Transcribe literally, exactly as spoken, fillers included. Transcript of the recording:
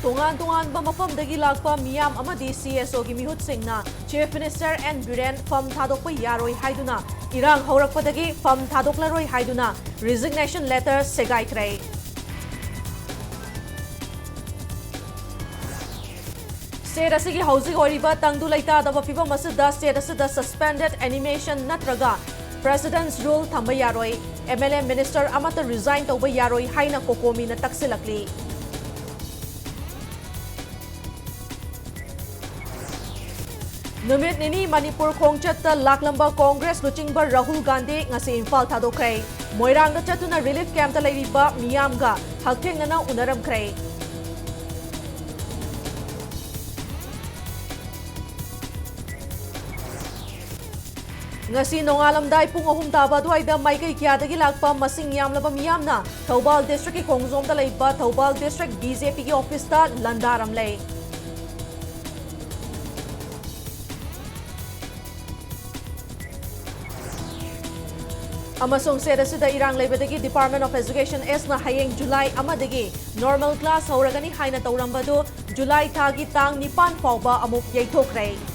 ꯇꯣꯉꯥꯟ ꯇꯣꯉꯥꯟꯕ ꯃꯐꯝꯗꯒꯤ ꯂꯥꯛꯄ ꯃꯤꯌꯥꯝ ꯑꯃꯗꯤ CSOꯒꯤ ꯃꯤꯍꯨꯠꯁꯤꯡꯅ Chief Minister N ꯕꯤꯔꯦꯟ ꯐꯝ ꯊꯥꯗꯣꯛꯄ ꯌꯥꯔꯣꯏ ꯍꯥꯏꯗꯨꯅ, ꯏꯔꯥꯡ ꯍꯧꯔꯛꯄꯗꯒꯤ ꯐꯝ ꯊꯥꯗꯣꯛꯂꯔꯣꯏ ꯍꯥꯏꯗꯨꯅ resignation letter ꯁꯦꯒꯥꯏꯈ꯭ꯔꯦ꯫ State ꯑꯁꯤꯒꯤ ꯍꯧꯖꯤꯛ ꯑꯣꯏꯔꯤꯕ ꯇꯪꯗꯨ ꯂꯩꯇꯥꯗꯕ ꯐꯤꯕꯝ ꯑꯁꯤꯗ state ꯑꯁꯤꯗ suspended animation ꯅꯠꯇ꯭ꯔꯒ President's Rule ꯊꯝꯕ ꯌꯥꯔꯣꯏ, MLA minister ꯑꯃꯠꯇ resign ꯇꯧꯕ ꯌꯥꯔꯣꯏ ꯍꯥꯏꯅ COCOMIꯅ ꯇꯛꯁꯤꯜꯂꯛꯂꯤ꯫ ꯅꯨꯃꯤꯠ ꯅꯤꯅꯤ ꯃꯅꯤꯄꯨꯔ ꯈꯣꯡꯆꯠꯇ ꯂꯥꯛꯂꯝꯕ ꯀꯣꯡꯒ꯭ꯔꯦꯁ ꯂꯨꯆꯤꯡꯕ ꯔꯥꯍꯨꯜ ꯒꯥꯟꯙꯤ ꯉꯁꯤ ꯏꯝꯐꯥꯜ ꯊꯥꯗꯣꯛꯈ꯭ꯔꯦ꯫ ꯃꯣꯏꯔꯥꯡꯗ ꯆꯠꯇꯨꯅ relief campꯇ ꯂꯩꯔꯤꯕ ꯃꯤꯌꯥꯝꯒ ꯍꯛꯊꯦꯡꯅꯅ ꯎꯅꯔꯝꯈ꯭ꯔꯦ꯫ ꯉꯁꯤ ꯅꯣꯡꯉꯥꯜꯂꯝꯗꯥꯏ ꯄꯨꯡ ꯑꯍꯨꯝ ꯇꯥꯕ ꯑꯗꯨꯋꯥꯏꯗ ꯃꯥꯏꯀꯩ ꯀꯌꯥꯗꯒꯤ ꯂꯥꯛꯄ ꯃꯁꯤꯡ ꯌꯥꯝꯂꯕ ꯃꯤꯌꯥꯝꯅ ꯊꯧꯕꯥꯜ districtꯀꯤ ꯈꯣꯡꯖꯣꯝꯗ ꯂꯩꯕ ꯊꯧꯕꯥꯜ district BJPꯒꯤ officeꯇ ꯂꯥꯟꯗꯥꯔꯝꯂꯦ꯫ ꯑꯃꯁꯨꯡ state ꯑꯁꯤꯗ ꯏꯔꯥꯡ ꯂꯩꯕꯗꯒꯤ Department of Education ꯑꯦꯁꯅ ꯍꯌꯦꯡ July ꯑꯃꯗꯒꯤ normal class ꯍꯧꯔꯒꯅꯤ ꯍꯥꯏꯅ ꯇꯧꯔꯝꯕꯗꯨ July ꯊꯥꯒꯤ ꯇꯥꯡ ꯅꯤꯄꯥꯟ ꯐꯥꯎꯕ ꯑꯃꯨꯛ ꯌꯩꯊꯣꯛꯈ꯭ꯔꯦ꯫